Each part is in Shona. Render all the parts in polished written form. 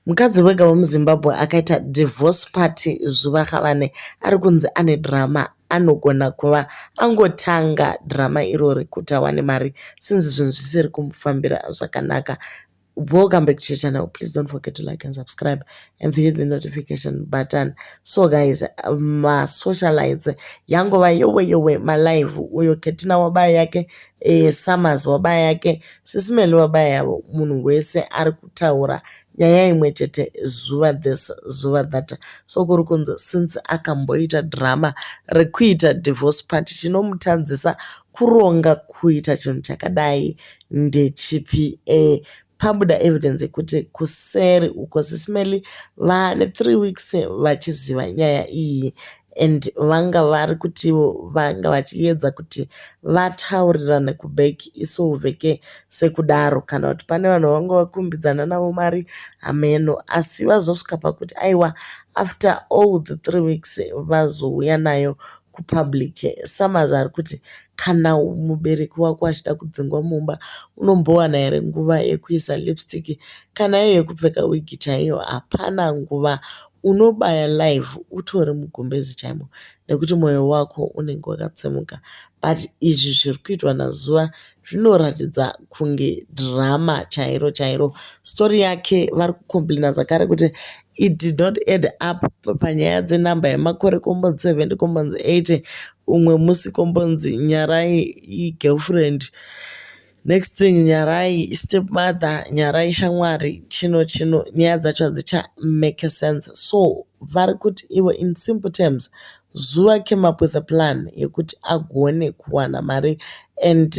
Mukadzi wega wemuZimbabwe akaita divorce party zuva Khavane ari kunzi ane drama. Anogona kuva angotanga drama irori kuti awane mari since zvinhu zvisiri kumufambira zvakanaka. Welcome back to your channel. Please don't forget to like and subscribe and hit the notification button. So guys, masocialites yangova yowe yowe malive. Uyo Ketina wabaya yake, Summers wabaya yake, Sisimeli wabaya yavo. Munhu wese ari kutaura nyaya imwe chete, zuva this, zuva that. So kuri kunzi since akamboita drama rekuita divorce party, chinomutadzisa kuronga kuita chinhu chakadai ndechipi? Pabuda evidence yekuti kuseri uko Sisimeli vane 3 weeks vachiziva nyaya iyi and vanga vari kutiwo vanga vachiedza kuti vataurirane kuback isolveke sekudaro, kana kuti pane vanhu vanga vakumbidzana navo mari, hameno. Asi vazosvika pakuti aiwa, after all the 3 weeks vazouya nayo kupublic. Summers ari kuti kana mubereki wako achida kudzingwa mumba, unombowana here nguva yekuisa lipstick kana iyo yekupfeka wigi chaiyo? Hapana nguva. Unobaya live utori mugumbezi chaimo nekuti mwoyo wako unenge wakatsemuka. But izvi zviri kuitwa naZuva zvinoratidza kunge drama chairo chairo. Story yake vari kucomplaina zvakare kuti it did not add up panyaya dzenhamba yemakore, kombonzi 70, kombonzi 80, umwe musi kombonzi Nyarai igirlfriend, next thing Nyarai stepmother, Nyarai shamwari, chino chino. Nyaya dzacho hadzicha make sense. So vari kuti ivo, in simple terms, Zuva came up with a plan yekuti agone kuwana mari and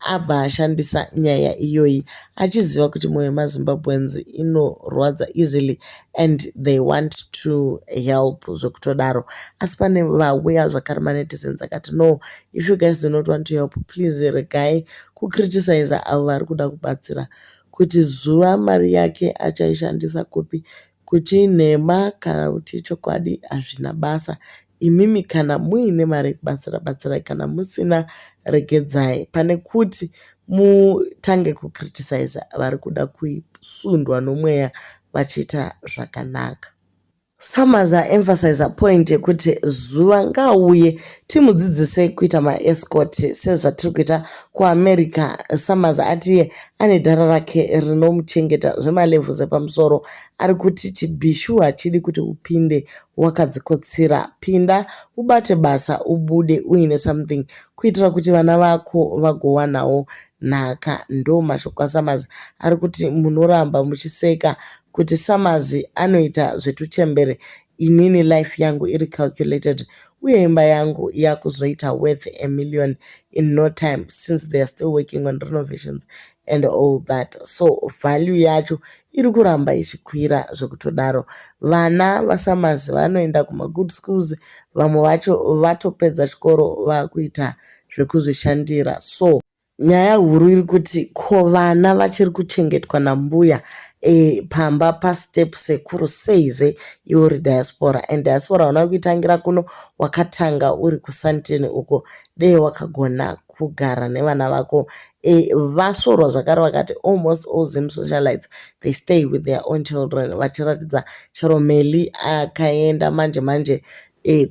abva ashandisa nyaya iyoyi achiziva kuti mwoyo yemaZimbabweans inorwadza easily and they want to help zvekutodaro. Asi pane vauya zvakare manetizens akati, "No, if you guys do not want to help, please regai kucriticiza avo vari kuda kubatsira." Kuti Zuva mari yake achaishandisa kupi, kuti inhema kana kuti ichokwadi, hazvina basa. Imimi kana muine mari yekubatsira, batsirai. Kana musina, regedzai, pane kuti mutange kucriticiza vari kuda kusundwa nomweya vachiita zvakanaka. Summers aemphasiza point yekuti Zuva ngaauye timudzidzise kuita maescort sezvatiri kuita kuAmerica. Summers ati ane dhara rake rinomuchengeta zvemalevels epamusoro. Ari kuti chibhishu hachidi kuti upinde wakadzikotsira. Pinda ubate basa, ubude uine something kuitira kuti vana vako vagowanawo nhaka. Ndo mashoko aSummers. Ari kuti munoramba muchiseka kuti Summers anoita zvetuchembere. Inini life yangu iri calculated uye imba yangu yakuzoita worth a million in no time since they are still working on renovations and all that. So value yacho iri kuramba ichikwira zvekutodaro. Vana vaSummers vanoenda kumagood schools, vamwe vacho vatopedza chikoro vakuita zvekuzvishandira. So nyaya huru iri kuti ko vana vachiri kuchengetwa nambuya pamba pastep sekuru seizve iwe uri diaspora? And diaspora hauna kuitangira kuno, wakatanga uri kuSandton uko. Dei wakagona kugara nevana vako. Vasvorwa zvakare vakati almost all Zim socialites, they stay with their own children, vachiratidza chero Meli akaenda manje manje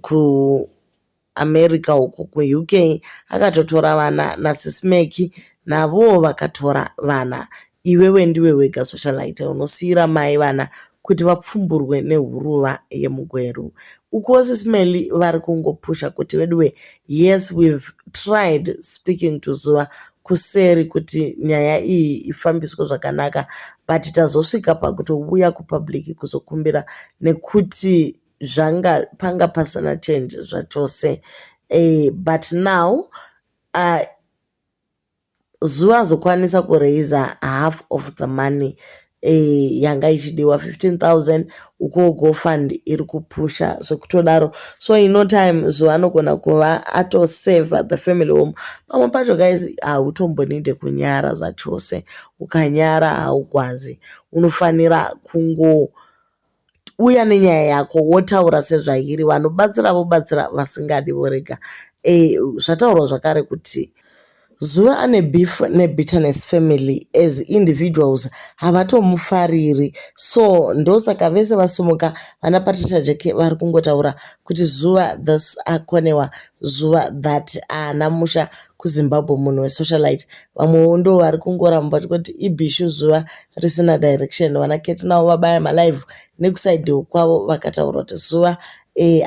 kuAmerica uko, kuUK, akatotora vana, naSismeki navowo vakatora vana. Iwewe ndiwe wega socialite unosiyira mai vana kuti vapfumburwe nehuruva yemugweru. Ukuwo Sisimeli vari kungopusha kuti veduwe, yes, we've tried speaking to Zuva kuseri kuti nyaya iyi ifambiswe zvakanaka, but tazosvika pakutouya kupublic kuzokumbira nekuti zvanga panga pasina change zvachose. But now Zuva azokwanisa kuraisa half of the money yanga ichidiwa, 15,000. Ukuwo GoFund iri kupusha zvekutodaro. So in no time Zuva anogona kuva atoseva the family home. Pamwe pacho guys, hautombonide kunyara zvachose. Ukanyara haugwazi. Unofanira kungouya nenyaya yako wotaura sezvairi. Vanobatsira vobatsira, vasingadi vorega. Zvataurwa zvakare kuti Zuva ane beef neBitterness family as individuals, havatomufariri. So ndosaka vese vasimuka, vana Patricia Jack vari kungotaura kuti Zuva this, akonewa Zuva that, haana musha kuZimbabwe, munhu wesocialite. Vamwewo ndo vari kungoramba vachingoti ibhishu zuva risina direction. Vana Keti navo vabaya malive nekuside kwavo, vakataura kuti Zuva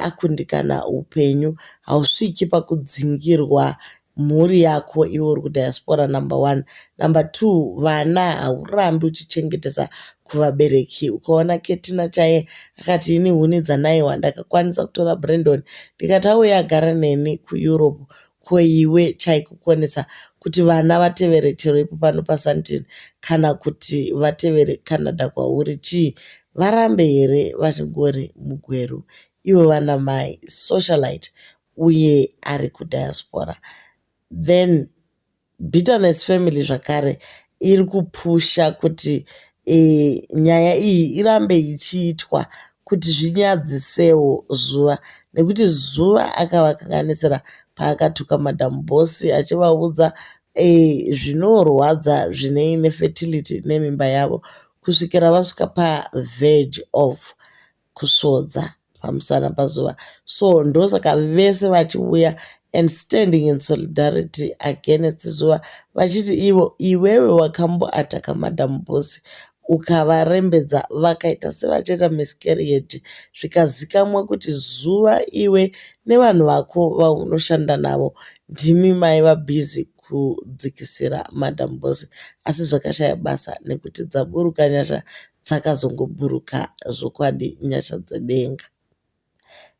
akundikana upenyu, hausviki pakudzingirwa mhuri yako iwe uri kudiaspora, number one. Number two, vana haurambi uchichengetesa kuvabereki. Ukaona Ketina chaiye akati, "Ini huni dzanaiwa, ndakakwanisa kutora Brandon ndikati auye agara neni kuEurope. Ko iwe chaikukonesa kuti vana vatevere chero ipo pano paSandton kana kuti vatevere Canada kwauri chii? Varambe here vachingori mugweru ivo vana mai socialite uye ari kudiaspora?" Then Bitterness family zvakare iri kupusha kuti nyaya iyi irambe ichiitwa kuti zvinyadzisewo Zuva, nekuti Zuva akavakanganisira paakatuka Madam Boss achivaudza zvinorwadza zvinei nefertility nemimba yavo, kusvikira vasvika paverge of kusvodza pamusana paZuva. So ndosaka vese vachiuya and standing in solidarity against Zuva, vachiti ivo, iwewe wakamboataka Madam Boss ukavarembedza, vakaita sevachaita miscarriage, zvikazikamwa kuti Zuva, iwe nevanhu vako vaunoshanda navo ndimi maiva busy kudzikisira Madam Boss, asi zvakashaya basa nekuti dzaburuka nyasha, dzakazongoburuka zvokwadi nyasha dzedenga.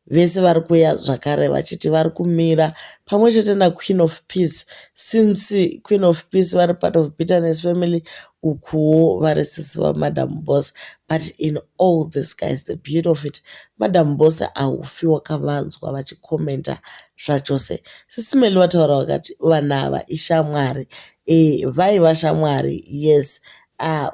Vese vari kuuya zvakare vachiti vari kumira pamwe chete naQueen of Peace, since Queen of Peace vari part of Bitterness family, ukuwo vari sisi vaMadam Boss. But in all this, guys, the beauty of it, Madam Boss haufi wakavanzwa vachikomenta zvachose. Sisi Meli vataura vakati vanhu ava ishamwari, vaiva shamwari, yes.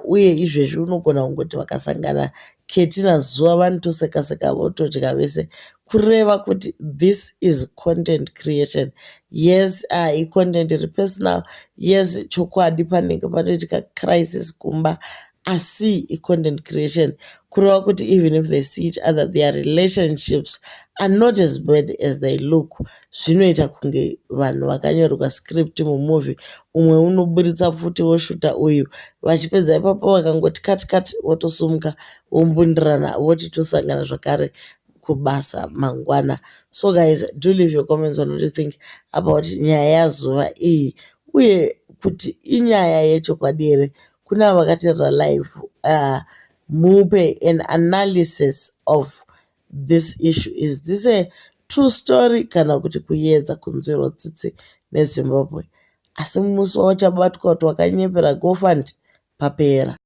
Uye izvezvi unogona kungoti vakasangana Keti naZuva vanotoseka seka, votodya vese, kureva kuti this is content creation. Yes, icontent iri personal, yes, chokwadi panenge panoitika crisis kumba, asi icontent creation, kureva kuti even if they see each other, their relationships are not as bad as they look. Zvinoita kunge vanhu vakanyorerwa script mumovie, umwe unoburitsa pfuti woshuta uyu, vachipedza ipapo vakangoti kati kati, votosumuka, vombundirana, voti tosangana zvakare kubasa mangwana. So guys, do leave your comments on what you think about nyaya yaZuva iyi, uye kuti inyaya yechokwadi here. Kune avo vakateerera live, mupe an analysis of this issue. Is this a true story kana kuti kuedza kunzwirwa tsitsi neZimbabwe? Asi musi wauchabatwa kuti wakanyepera GoFund, papera.